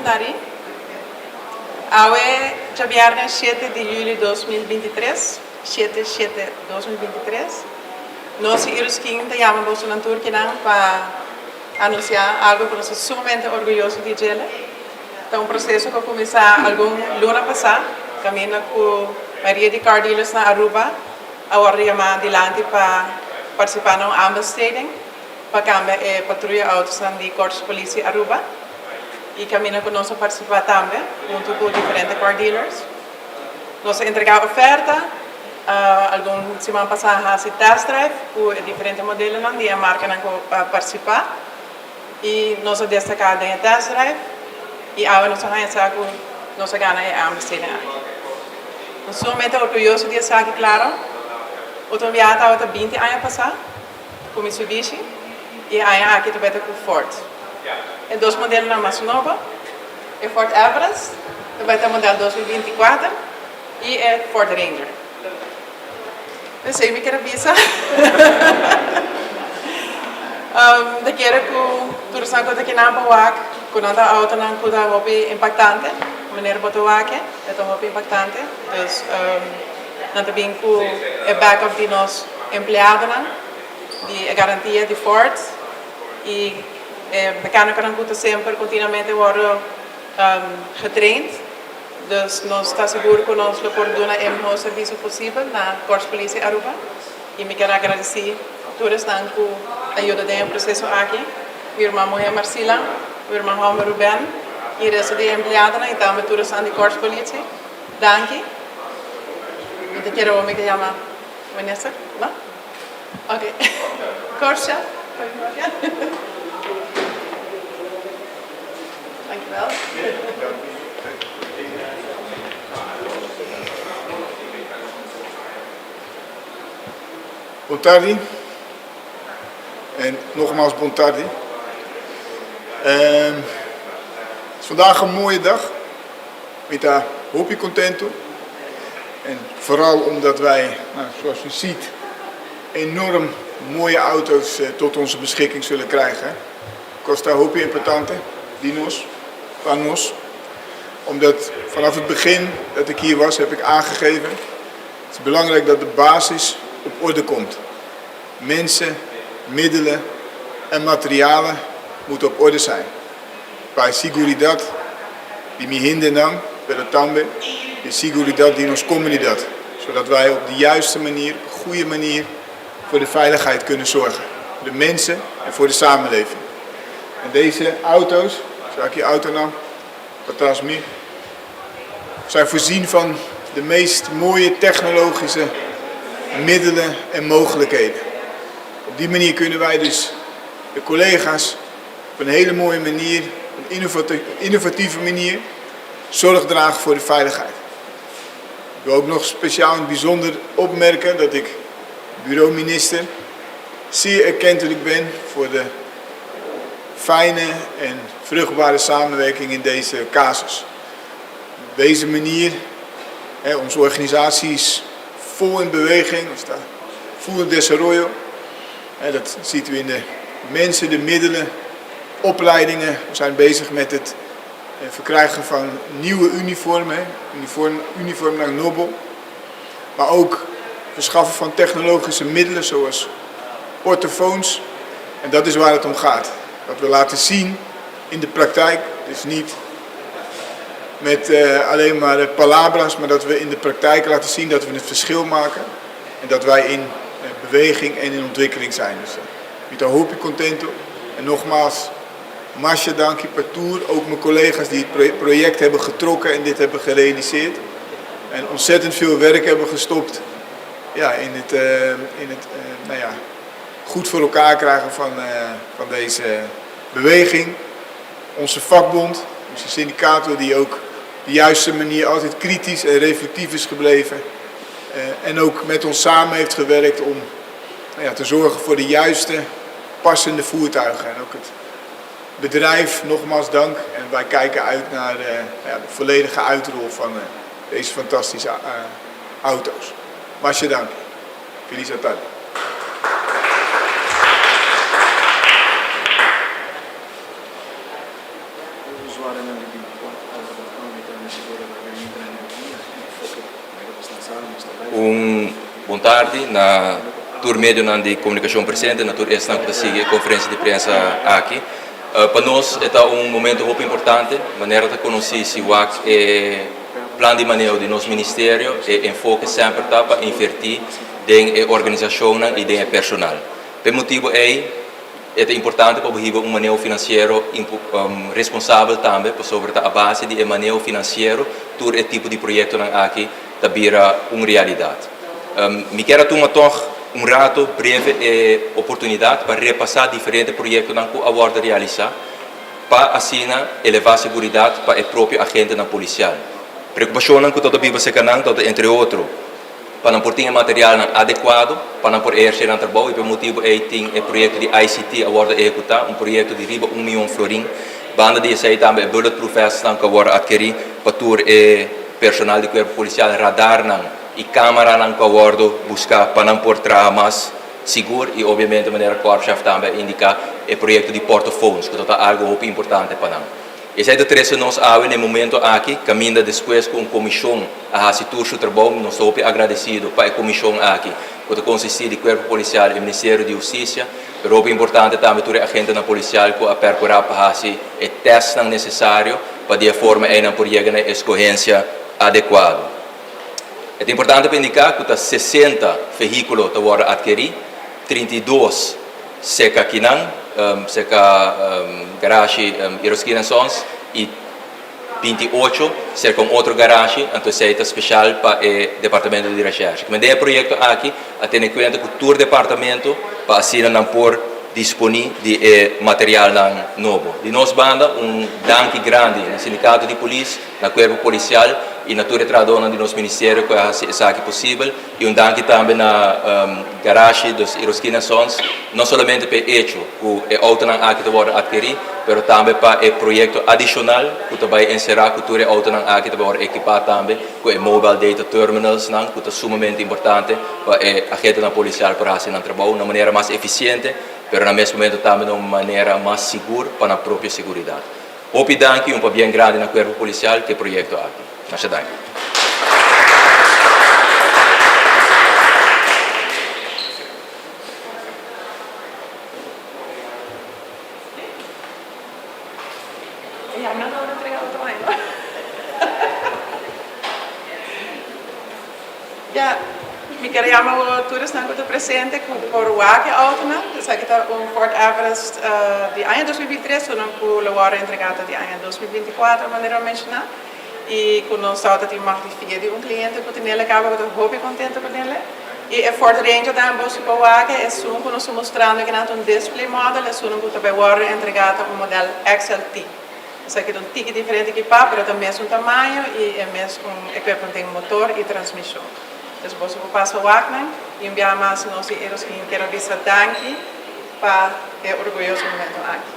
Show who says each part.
Speaker 1: Bontari. Awe djabièrnè shete di yüli 2023, shete shete 2023, nos di Iruskin ta yama bosonan tur kinan pa anunsiá algu ku nos ta sumamente orguyoso di djele. Ta un proseso ku a kuminsá algun luna pasá kaminda ku mayoria di car dealers na Aruba a wòrdu yamá dilanti pa partisipá na un aanbesteding. Pa cambia e patruya autosnan di Korps Politie Aruba y camina cu nos a participa tambe hunto cu diferente car dealers. Nos a entrega oferta, algun siman pasa a haci test drive cu e diferente modelonan di e marcanan cu a participa y nos a destaca den e test drive y awe nos a haya sa cu nos a gana e aanbesteding aki. Nos sumamente orguyoso di esaki claro. Otro biaha tabata binti aña pasa. Ku Mitsubishi i e aña aki ta beta ku Ford. E dos modelonan mas nobo, e Ford Everest ta beta model 2024 i e Ford Ranger. Esei mi kier a bisa. Mi ta kere ku tur esnan ku ta kinan pa wak ku nan ta autonan ku ta hopi impaktante, manera bo ta wak e ta hopi impaktante. Dus Nan ta bin ku e backup di nos empleadonan, di e garantia di Ford i e mecaniconan ku ta semper continuamente wòrdu getraind. Dus nos ta sigur ku nos lo por duna e mihó servisio posibel na Korpspolitie Aruba i mi kier agradesí tur esnan ku a yuda den e proseso aki, mi ruman muhé Marcila, mi ruman hòmber Ruben i resto di e empleadonan i tambe tur esnan di Korpspolitie. Danki. Mi ta kere mi ke yama minister, no? Ok. Korsha. Dankjewel.
Speaker 2: Bon tardi. En nogmaals bon tardi. Het is vandaag een mooie dag. Mi ta hopi contento en vooral omdat wij, nou, zoals u ziet, enorm mooie auto's tot onze beschikking zullen krijgen. Cos ta hopi importante di nos, pa nos, omdat vanaf het begin dat ik hier was heb ik aangegeven, het is belangrijk dat de basis op orde komt. Mensen, middelen en materialen moeten op orde zijn. Pa e siguridat di mi hendenan, pero tambe e siguridat di nos komunidat, zodat wij op de juiste manier, op een goede manier voor de veiligheid kunnen zorgen. Voor de mensen en voor de samenleving. En deze auto's, zo aki autonan, patras mi, zijn voorzien van de meest mooie technologische middelen en mogelijkheden. Op die manier kunnen wij dus de collega's op een hele mooie manier, een innovatieve manier, zorg dragen voor de veiligheid. Ik wil ook nog speciaal en bijzonder opmerken dat ik bureauminister zeer erkentelijk ben voor de fijne en vruchtbare samenwerking in deze casus. Op deze manier, hè, onze organisatie is vol in beweging, we staan vol in desarrollo. Hè, dat ziet u in de mensen, de middelen, opleidingen. We zijn bezig met het verkrijgen van nieuwe uniformen, uniform, uniform naar Nobel. Maar ook verschaffen van technologische middelen zoals portofoons. En dat is waar het om gaat. Dat we laten zien in de praktijk, dus niet met alleen maar palabras, maar dat we in de praktijk laten zien dat we het verschil maken. En dat wij in beweging en in ontwikkeling zijn. Dus mi ta hopi contento. En nogmaals, masha danki pa tur, ook mijn collega's die het project hebben getrokken en dit hebben gerealiseerd. En ontzettend veel werk hebben gestopt ja, in het nou ja, goed voor elkaar krijgen van deze beweging. Onze vakbond, onze syndicato die ook de juiste manier altijd kritisch en reflectief is gebleven. En ook met ons samen heeft gewerkt om nou ja, te zorgen voor de juiste, passende voertuigen. En ook het bedrijf, nogmaals dank. En wij kijken uit naar ja, de volledige uitrol van deze fantastische auto's. Masha dank. Feliz tarde.
Speaker 3: Un bon tardi na tur medionan di komunikashon presente, na tur esnan ku ta sigui e konferensia di prensa aki. Pa nos e ta un momento hopi importante, manera ta konosí si wak e plan di maneho di nos ministerio, e enfoke semper ta pa invertí den e organisashonnan i den e personal. P'e motibu ei e ta importante pa bo hiba un maneho finansiero responsabel tambe, pasobra ta a base di e maneho finansiero tur e tipo di proyektonan aki ta bira un realidat. Mi kier a tuma tòg un rato breve e oportunidat pa repasá diferente proyektonan ku a wòrdu realisá pa asina elevá seguridat pa e propio agentenan polisial. Preokupashonnan ku ta ta biba serka nan ta ta entre otro pa nan por tin e materialnan adekuado pa nan por ehersé nan trabou i pa e motibu ei tin e proyekto di ICT a wòrdu ehekutá, un proyekto di riba un mion florin. Banda di esei tambe e bulletproof vestnan ku a wòrdu atkerí pa tur e personal di kuerpo polisial, radarnan i kámaranan ku a wòrdu buská pa nan por traha mas sigur i obiamente manera Korpschef tambe a indiká e proyekto di portofoons ku ta ta algu hopi importante pa nan. Esei ta trese nos awe na e momento aki kaminda despues ku un komishon a hasi tur su trabou, nos ta hopi agradesido pa e komishon aki ku ta konsistí di Kuerpo Polisial i Ministerio di Hustisia, pero hopi importante tambe tur e agentenan polisial ku a pèrkurá pa hasi e tèstnan nesesario pa di e forma ei nan por yega na e eskohensia adekuado. E ta importante pa indiká ku ta 60 vehíkulo ta wòrdu atkerí, 32 serka kinan, serka garashi Iroskina en Sons i 28 serka un otro garashi, anto esei ta speshal pa e departamento di reshèrshe. Kimen den e proyekto aki a tene kuenta ku tur departamento pa asina nan por disponí di e materialnan nobo. Di nos banda un danki grandi na sindikato di polis, na kuerpo polisial i na tur e trahadónan di nos ministerio ku a hasi esaki posibel i un danki tambe na garashi dos Iroskina Sons no solamente pa e echo ku e outonan aki ta wòrdu atkerí pero tambe pa e proyekto adishonal ku ta bai enserá ku tur e outonan aki ta bai wòrdu ekipá tambe ku e mobile data terminals nan ku ta sumamente importante pa e agentenan polisial por hasi nan trabou na manera mas efisiente pero na mes momento tambe na un manera mas sigur pa nan propio seguridat. Hopi danki y un pabien grandi na Cuerpo Policial cu e proyecto aki. Masha danki.
Speaker 1: Ya, mi ker yama bo tur esnan ku ta presente ku por wak e outonan. Esaki ta un Ford Everest di aña 2023, uno ku lo wòrdu entregá ta di aña 2024, manera mi a menshoná. I ku nos tabata tin mag di fia di un kliente ku tinel e kaba ku ta hopi kontento ku nel. I e Ford Ranger tambe bo si por wak e, esun ku nos ta mustrando akinan ta un display model, esun ku ta bai wòrdu entregá ta un modèl XLT. Esaki ta un tiki diferente ekipá, pero ta mesun tamaño i e mesun equipment den motor i transmishon. Dus boso por pasa wak nan i un biaha mas nos di Eroskin kier a bisa danki pa e orguyoso momento aki.